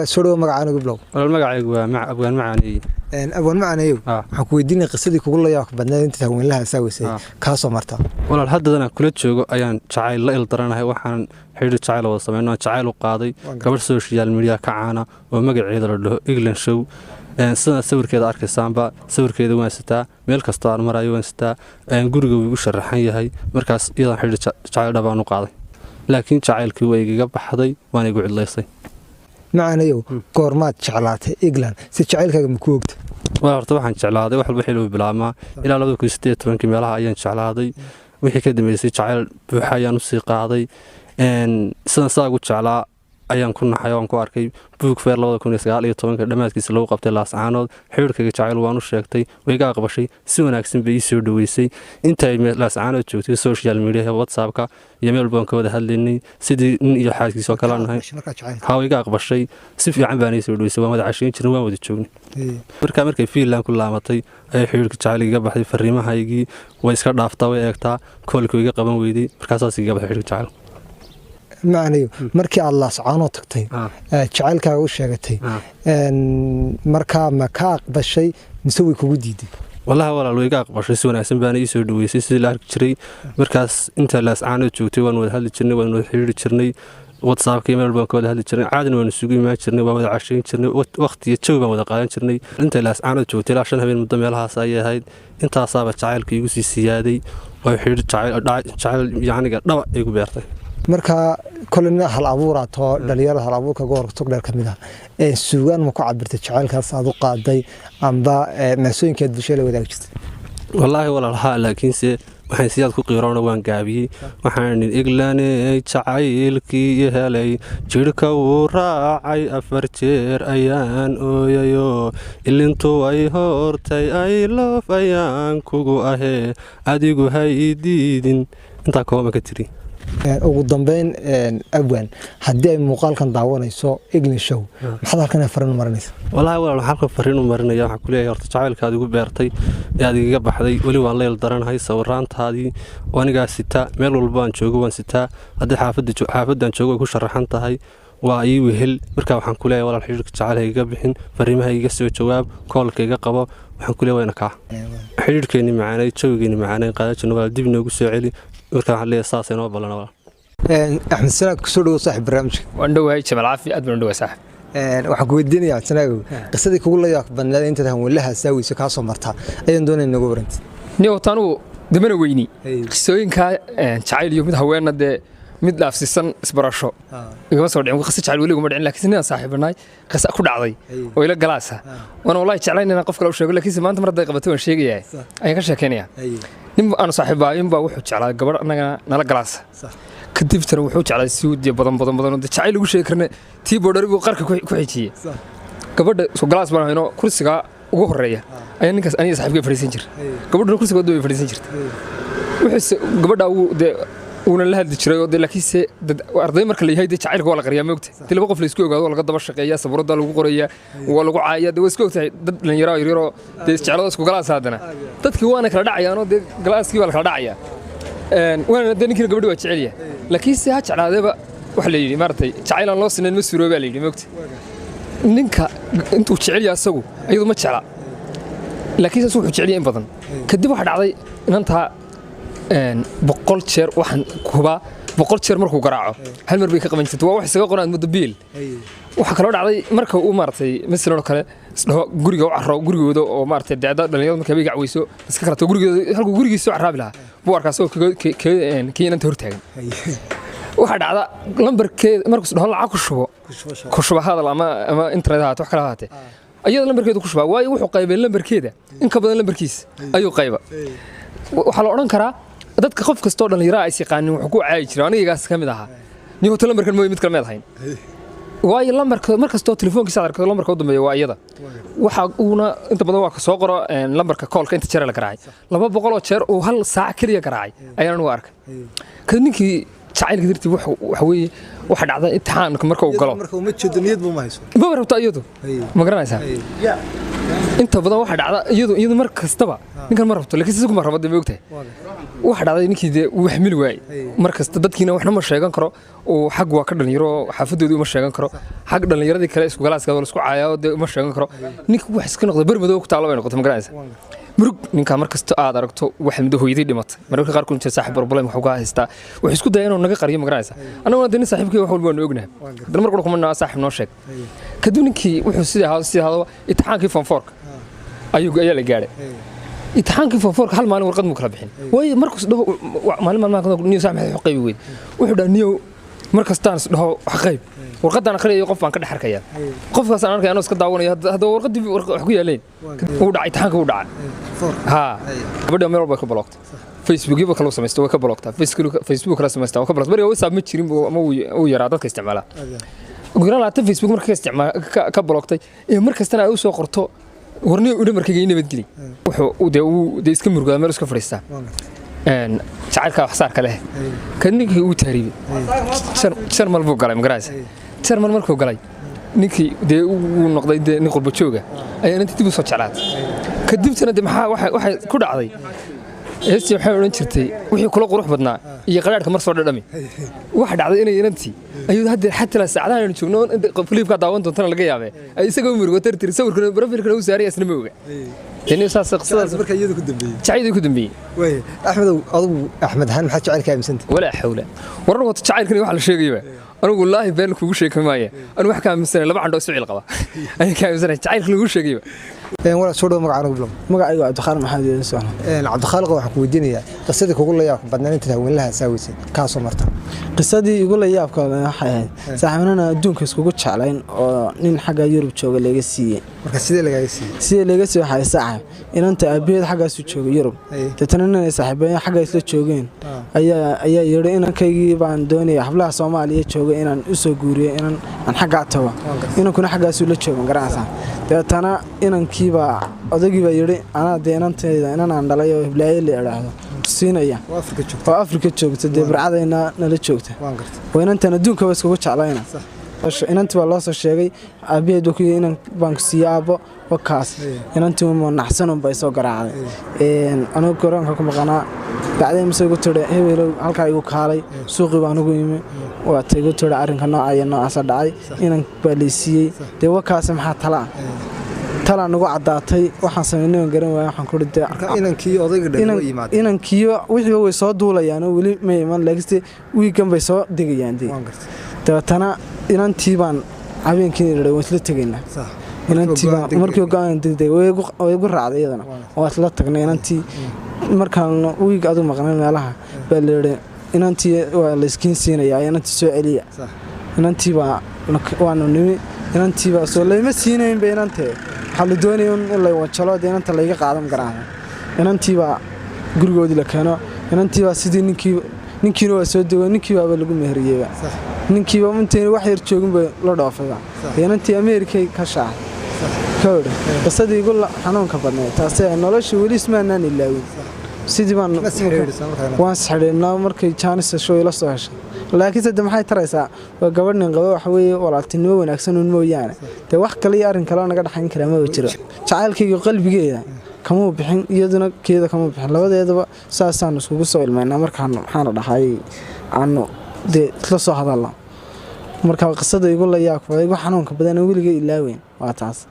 Soo dhawo, magacaan ugu bilow. Walaal, magacaygu waa Abwaan Macaneeye. Abwaan Macaneeyow, waxaan ku weydiinaya qisadii kugu la yaabka badneed intaad haweenlaha saaweysay kaa soo marta. Walaal, haddadan aan kula joogo ayaan jacayl la ildaranahay. Waxaan xidhiir jacayl wada sameyn, aan jacayl u qaaday gabadh social media ka caana oo magaceeda la dhaho England Show. Sidaa sawirkeeda arkaysaanba, sawirkeeda waan sitaa, meel kastoo aan marayo waan sitaa, guriga wuu igu sharaxan yahay. Markaas iyadaan xidhiir jacayl dhabaan u qaaday, laakiin jacaylkii waa igaga baxday, waana igu cidlaysay. Macaneeyow, goormaad jeclaatay England? Si jacaylkaaga ma ku ogta? Waa horta waxaan jeclaaday wax walba xilli uu bilaabmaa. Ilaa 2018-kii meelaha ayaan jeclaaday. Wixii ka dambeysay jacayl buuxa ayaan usii qaaday. Sidan saa ugu jeclaa ayaan ku naxay oo aan ku arkay book fair 2019-ka dhammaadkiisa lagu qabtay Laascaanood. Xidhiirkayga jacayl waan u sheegtay, way iga aqbashay, si wanaagsan bay ii soo dhoweysay. Intay Laascaanood joogtay social media, WhatsAppka iyo meel walba waan ka wada hadlaynay, sidii nin iyo xaaskiisa oo kale aan nahay. Markaa jacaylka? Haa, way iga aqbashay, si fiican baan ii soo dhoweysay, waan wada cashayn jirnay, waan wada joognay. Markaa markay Finland ku laamatay ayay xidhiirka jacayl iga baxday. Fariimahaygii way iska dhaaftaa, way eegtaa, koolkii way iga qaban weyday. Markaasaas iga baxay xidhiirka jacayl. Macaneeyow, markii aad Laascaanoo tagtay, jacaylkaaga u sheegatay, markaa ma ka aqbashay mise way kugu diiday? Wallahi walaal, way iga aqbashay, si wanaagsan baana ii soo dhoweysay, sidii la arki jiray. Markaas inta Laascaanood joogtay waan wada hadli jirnay, waan wada xidhiiri jirnay, WhatsAppka iyo meel walba waan ka wada hadli jirnay, caadina waan isugu imaan jirnay, waan wada cashayn jirnay, waqti iyo jawi baan wada qaadan jirnay. Inta Laascaanood joogtay ilaa 5 habeen muddo meelahaas ayay ahayd. Intaasaaba jacaylka igu sii siyaaday oo xidhiir jacayl yacniga dhaba igu beertay. Markaa kole nin hal abuuraa too dhalinyarada hal abuurka gobolka Togdheer ka mid ah, suugaan ma ku cabirtay jacaylkaas aad u qaaday amba maasooyinkaad bulshada la wadaagi jirtay? Wallaahi walaal, haa, laakiinse waxaan siyaad ku qiiroona waan gaabiyey. Waxaan Iglaney jacaylkii helay, jidhka wuu raacay, 4 jeer ayaan ooyayo, ilintu ay hortay, I love ayaan kugu ahee, adigu hay diidin. Intaa kooma ka tiri. Ugu dambeyn, Abwan, haddii ay muuqaalkan daawanayso England Show, maxaad halkan fariin u marinaysa? Wallaahi walaal, waxaan halkan fariin u marinaya, waxaan kuleeyahay horta jacaylkaad igu beertay ee aad igaga baxday weli waan leyl daranahay. Sawiraantaadii anigaa sitaa, meel walba aan joogo waan sitaa, haddii xaafaddan joogo ay ku sharaxan tahay, waa ii wehel. Marka waxaan kuleeyahay walaal, xidhiirka jacayl ha iga bixin, fariimaha iga soo jawaab, koolka iga qabo. Waxaan kuleeyahay wayna kaa xidhiirkeenni macaanay, jawigeenni macaanay qaadan jirno, walaal dib inoogu soo celi. Marka waxaan leeyahay saasay noo ballan, walaal. Axmed Sanaag, kusoo dhawow saaxib barnaamijka. Waan dhowahay Jamal Caafi, aad baan u dhowahay saaxib. Waxaan ku weydiinaya Axmed Sanaagow, qisadii kugu la yaab badneed intaad haweenlaha saaweyso kaa soo martaa ayaan doonaya nooga warantid. Ni horta anugu damana weyni qisooyinkaa jacayl iyo mid haweenna dee mid dhaafsiisan isbarasho igama soo dhicin. Qiso jacayl weli iguma dhicin, laakiin ninaan saaxiibanahay qisa ku dhacday oo ila galaasa waana wallahi jeclayn inaan qof kale u sheego, laakiinse maanta mar hadday qabatay waan sheegayaa, ayaan ka sheekaynayaa. Nin aanu saaxiibbaayin baa wuxuu jeclaa gabadh annagana nala galaasa. Kadib tana wuxuu jeclaa suudiya badan badan badan oo dee jacayl lagu sheegi karna tii boodhari buu qarka ku xijiyey. Gabadha isku galaas baan hayno, kursigaa ugu horeeya ayaa ninkaas aniga saaxiibkay fadhiisan jira, gabadhuna kursiga wadda bay fadhiisan jirta. Wuxuuse gabadha uu dee uuna la hadli jiray oo dee laakiinse dad arday marka la yahay dee jacaylka waa la qariyaa, moogta dee laba qof la isku ogaado waa laga daba shaqeeyaa, sabuuradda lagu qorayaa, waa lagu caayaa. Dee waa iska ogtahay dad dhalinyaro yaryaroo dee isjeclado isku galaas, haddana dadkii waana kala dhacayaanoo dee galaaskii baa la kala dhacayaa. Waana dee ninkiina gabadhi waa jecel yahay, laakiinse ha jeclaadeeba waxa la yidhi maaragtay jacayl aan loo sinayn ma suuroobaa la yidhi, moogta ninka intuu jecel yahay asagu iyadu ma jecla, laakiin saas wuxuu jecel yahay in badan. Kadib waxa dhacday inantaa 100 jeer, waxaan hubaa 100 jeer markuu garaaco hal mar bay ka qaban jirtay. Waa wax isaga qoraan muddo biil. Waxaa kaloo dhacday marka uu maaragtay masalan oo kale isdhaho guriga u carro gurigooda oo maaragtay deecda dhalinyarada markay habeenka caweyso iska kala tago gurigooda, halkuu gurigiisa u carraabi lahaa buu arkaa isagoo kii inanta hortaagan. Waxaa dhacda lambarkeeda markuu isdhaho lacag ku shubo, ku shuba hadal ama internet ha ahaato, wax kale ha ahaatee, ayada lambarkeedu ku shubaa, waayo wuxuu qaybay lambarkeeda in ka badan lambarkiisa ayuu qayba. Waxaa la odhan karaa dadka qof kastoo dhallinyaro ay yaqaanin wuxuu ku caayi jiray, anigagaas ka mid ahaa, nin hoto lambarkan mooye mid kale meed hayn, waayo lambarka mar kastoo telefoonkiisa aad arkato lambarka u dambeeya waa iyada. Waxa uuna inta badan waa ka soo qoro lambarka koolka inta jeer la garaacay, 200 oo jeer uu hal saac keliya garaacay ayaan anigu arkay. Kadib ninkii jacaylka dartii waxa weeye waxa dhacda imtixaanka marka uu galo marka uma jeedo, niyad buu ma hayso. Maba rabto iyadu, ma garanaysaa? Inta badan waxa dhacda iyadu mar kastaba ninkan ma rabto, laakiin isagu ma rabo dee, ma ogtahay? Waxa dhacday, ninkii dee wuu xamili waayey. Mar kasta dadkiina waxna ma sheegan karo, oo xag waa ka dhalinyaro, xaafadoodii uma sheegan karo, xag dhalinyaradii kale isku galaaska waa la isku caayaa, dee uma sheegan karo. Ninka wax iska noqday bar madow ku taalo bay noqotay, ma garanaysa? Murug ninka mar kasta aad aragto waxa muddo hooyadii dhimatay. Mararka qaarkood inta saaxiib problem wuxuu ka haystaa, wuxuu isku daya inuu naga qariyo, ma garanaysa? Annaguna dee nin saaxiibkii wax walba waanu ognahay, haddana mar qura kuma naa saaxiib noo sheeg. Kadib ninkii wuxuu sidii ahaadaba imtixaankii form fourka ayaa la gaadhay. Imtixaankii form fourka hal maalin warqad muu kala bixin, waayo markus dhaho maalin maalmaha niyo saaxiib wax qaybi weyd. Wuxuu dhaha, niyow, mar kastaan is dhaho wax qayb, warqaddaan akhriyayo qof baan ka dhex arkaya, qofkaas aan arkaya anoo iska daawanayo. Haddaba warqaddii wax ku yaaleen wuu dhacay, imtixaanka wuu dhacay. Haa, gabadha meel walba ka blockta, Facebookyaba kala samaysta way ka blocktaa, Facebook kala samaystaa way ka blockta. Bariga WhatsApp ma jirin ama uu yaraa dadka isticmaala. Ugu yaraan 20 Facebook marka ka isticmaal ka blocktay ee mar kastana ay u soo qorto warniyo u dhamarkayga ii nabadgeli. Wuxuu dee uu dee iska murugaa, meel iska fadhiistaa jacaylka waxsaarka leh. Kan ninkii uu tahriibay, Jarmal buu galay, magaraysa? Jarmal markuu galay ninkii dee uu noqday dee nin qurba jooga ayaa inantii dib u soo jeclaatay. Kadibtana dee maxaa waxay ku dhacday? Heestii waxay odhan jirtay, wixii kula qurux badnaa iyo qadhaadhka mar soo dhadhami. Waxa dhacday inay inantii ayuu haddeer xataa saacadahan aynu joogno filiibkaa daawan doontana laga yaabee ay isaga u murugo tartiri, sawirkana profilkana u saaray, isna ma oga. Dee saas qisadaas marka iyadu ku dambeeyey. Jacaylkii ku dambeeyey. Waay, Axmedow, adigu Axmed ahaan maxaad jacaylka aaminsanta? Walaa xawla warar wata jacaylkani waxa la sheegayba. Anigu wallaahi been kugu sheegi maaya, anigu wax ka aaminsanay laba candho isu ciil qaba ayaan ka aaminsanay jacaylka lagu sheegayba. Walaa, soo dhow, magaca anigu bilow. Magacaygu Cabdikhaalid Maxamed Yuusuf. Cabdikhaaliq, waxaan ku weydiinayaa qisadii kugu la yaabka badnaa intaad haweenlaha saaweysay kaasoo marta. Qisadii igu la yaabka waxay ahayd saaxiibnana adduunka iskugu jeclayn oo nin xagga Yurub jooga laga siiyey. Marka sidee lagaaga siiyey? Sidee laga siiyey? Waxay saaxiib inanta aabaheed xaggaasu jooga Yurub. Deetana nin ay saaxiibeen xagga isla joogeen ayaa yidhi, inankaygii baan doonaya hablaha Soomaaliya jooga inaan u soo guuriyo, inan aan xaggaa tago, inankuna xaggaasuu la jooga, garanaysaa? Deetana inankiibaa odaygii baa yidhi, anaa dee inantayda inan aan dhalay oo hiblaayo la idhaahdo siinaya oo Afrika joogta. Oo Afrika joogta, dee barcadayna nala joogta. Waan gartay. Waa inantan adduunkaba iskugu jeclayna. Inantii baa loo soo sheegay, aabaheed buu ku yidhi, inan baan ku siiyey aabbo, wakaas. Inantii uma naxsanun bay soo garaacday anigu garoonka ku maqanaa. Bacdeen mise igu tidhi, hebelow, halkaa igu kaalay. Suuqii baan ugu imi, waata igu tidhi, arrinka nooca iyo noocaasa dhacay, inan baa laysiiyey, dee wakaas, maxaa tala ah? Talaa nagu caddaatay, waxaan samaynay waan garan waaya. Waxaan kuhi dee Marka inankii odayga dhan way yimaadeen. Inankiyo wixiiba way soo duulayaan oo weli ma iman, laakiinse wiigan bay soo degayaan dee. Waan gartay. Dabeetana inantii baan habeenkii nidhi, waan isla tegaynaa. Inantii baan markii go'aan degdeg way igu raacday iyadana, waa isla tagnay inantii. Markaan wiig adu maqnay meelaha baa la yidhi, inantii waa layskiin siinayaa, inantii soo celiya. Inantii baa waanu nimi, inantii baa soo layma siinaynba. Inantee waxaa la doonaya in lay wanjalo, dee inanta layga qaado, ma garanayo. Inantii baa gurigoodii la keeno, inantii baa sidii ninkii, ninkiina waa soo dego, ninkii baaba lagu meheriyeyba. Ninkiiba intayna wax yar joogin bay la dhoofayba. Inantii Ameerikay ka shaacay ka odhan. Qisadii igu xanuunka badnayd taase, nolosha weli ismaanaan ilaawin. Sidii baan waan sxidhiidhnaa markay jaanis hesho ila soo heshay, laakiinse de maxay taraysaa? Waa gabadh nin qaba. Waxa weeye walaaltinimo wanaagsan un mooyaane, dee wax kale iyo arrin kale oo naga dhexayn karaa maba jiro. Jacaylkayga qalbigeeda kamuu bixin, iyaduna keeda kamuu bixin, labadeedaba saasaan iskugu soo ilmaynaa markaan maxaana dhahay aanu dee isla soo hadalno. Marka qisada igu la yaabka igu xanuunka badan weligay ilaaweyn waa taas.